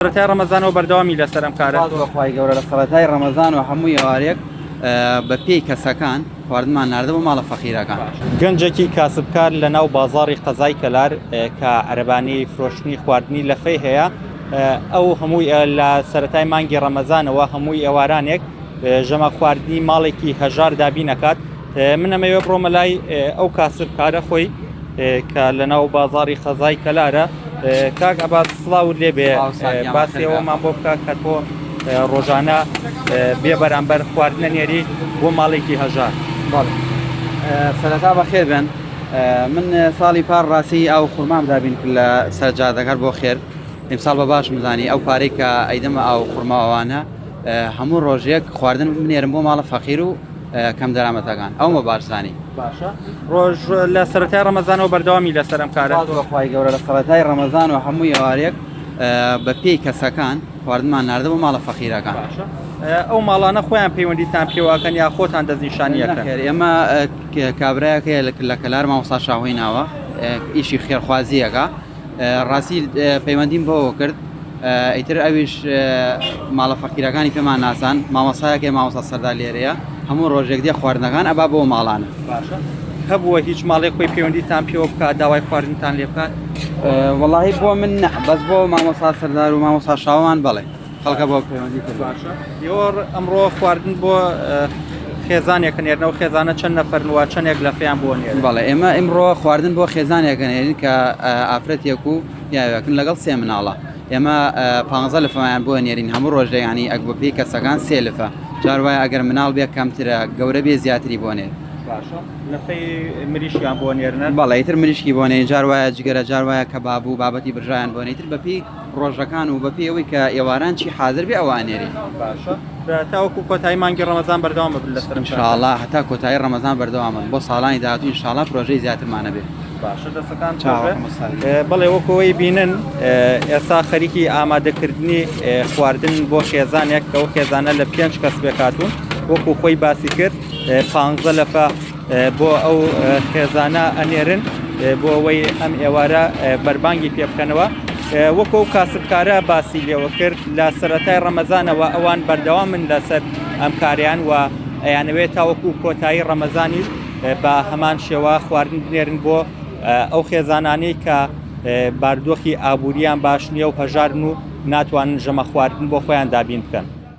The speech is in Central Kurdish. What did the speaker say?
سەرەتای ڕەمەزانەوە بەردەوامی لەسەر ئەم کارە؟ سوپاس بۆ خوای گەورە لە سەرەتای ڕەمەزان و هەموو ئێوارێک بە پێی کەسەکان خواردنمان ناردە بۆ ماڵە فەقیرەکان. گەنجێکی کاسبکار لە ناو بازاڕی قەزای کەلار کە عەرەبانەی فرۆشتنی خواردنی لەفەی هەیە، ئەو هەمووی لە سەرەتای مانگی ڕەمەزانەوە هەمووی ئێوارانێک ژەمە خواردنی ماڵێکی هەژار دابین ئەکات. من ئەمەوێ بڕۆمە لای ئەو کاسبکارە خۆی کە لە ناو بازاڕی قەزای کەلارە. کاک عەباس سڵاوت لێبێ، باسی ئەوەمان بۆ بکە کە تۆ ڕۆژانە بێ بەرامبەر خواردنە نێری بۆ ماڵێکی هەژار. بەڵێ سەرەتا بەخێر بێن. من ساڵی پار ڕاستی ئاو خورمام دابین کرد لە سەر جادەکەر بۆ خێر. ئیمساڵ بە باشم زانی ئەو پارەی کە ئەیدەمە ئاو خورما ئەوانە هەموو ڕۆژێک خواردن بنێرم بۆ ماڵە فەقیر و کەم دەرامەتەکان ئەومە باش زانی. باشە ڕۆژ لە سەرەتای ڕەمەزانەوە بەردەوامی لەسەر ئەم کارە؟ سوپاس بۆ خوای گەورە لە سەرەتای ڕەمەزان و هەموو ئێوارێک بە پێی کەسەکان خواردنمان ناردە بۆ ماڵە فەقیرەکان. باشە ئەو ماڵانە خۆیان پەیوەندیتان پێوەکەن یا خۆتان دەستنیشانی ئەکەن؟ نەخێر ئێمە کابرایەک هەیە لە کەلار مامۆستا شاهۆی ناوە ئیشی خێرخوازییەکە ڕاستی پەیوەندیم بەوە کرد ئیتر ئەویش ماڵە فەقیرەکانی پێمان ناسان مامۆسایەکەی مامۆسا سەردار لێرەیە هەموو ڕۆژێک دێ خواردنەکان ئەبا بۆ ماڵانە. باشە هەبووە هیچ ماڵێک خۆی پەیوەندیتان پێوە بکات داوای خواردنتان لێ بکات؟ وەڵاهی بۆ من نا بەس بۆ مامۆسا سەردار و مامۆسا شاوان بەڵێ خەڵکە بۆ پەیوەندی کرد. باشە ئێوە ئەمڕۆ خواردن بۆ خێزانێک نێرنەوە خێزانە چەند نەفەرن و چەندێک لەفەیان بۆ نێرن؟ بەڵێ ئێمە ئیمڕۆ خواردن بۆ خێزانێک ئەنێرین کە ئافرەتێک و پیاوێکن لەگەڵ سێ مناڵە ئێمە پانزە لفەمان بۆ نێرین هەموو ڕۆژێک ینی ئەک بە پێی کەسەکان سێ لفە جار وایە ئەگەر مناڵ بێ کەمترە گەورە بێ زیاتری بۆ نێر. باشە لەفەی مریشکیان بۆ نێرنە؟ بەڵێ ئیتر مریشکی بۆ نێرین جار وایە جگەرە جار وایە کەباب و بابەتی برژایان بۆ نێرین ئیتر بەپێی ڕۆژەکان و بەپێی ئەوەی کە ئێواران چی حازر بێ ئەوە ئەنێرین. باشە تاوەکو کۆتایی مانگی ڕەمەزان بەردەوام ئەبن لەسەر ئەم کارە؟ ئینشاڵا هەتا کۆتایی ڕەمەزان بەردەوام ئەبن بۆ ساڵانی داهاتوو ئینشاڵا پرۆژەی زیاترمان ئەبێ. باشە دەستەکان خۆش بێ. بەڵێ وەکو ئەوەی بینن ئێستا خەریکی ئامادەکردنی خواردن بۆ خێزانێک کە ئەو خێزانە لە پێنج کەس پێکهاتوون وەکو خۆی باسی کرد پانزە لەفە بۆ ئەو خێزانە ئەنێرن بۆ ئەوەی ئەم ئێوارە بەربانگی پێ بکەنەوە وەکو ئەو کاسبکارە باسی لێوە کرد لە سەرەتای ڕەمەزانەوە ئەوان بەردەوامن لەسەر ئەم کاریان و ئەیانەوێت تاوەکو کۆتایی ڕەمەزانیش بە هەمان شێوە خواردن بنێرن بۆ ئەو خێزانانەی کە باردۆخی ئابووریان باش نییە و هەژارن و ناتوانن ژەمە خواردن بۆ خۆیان دابین بکەن.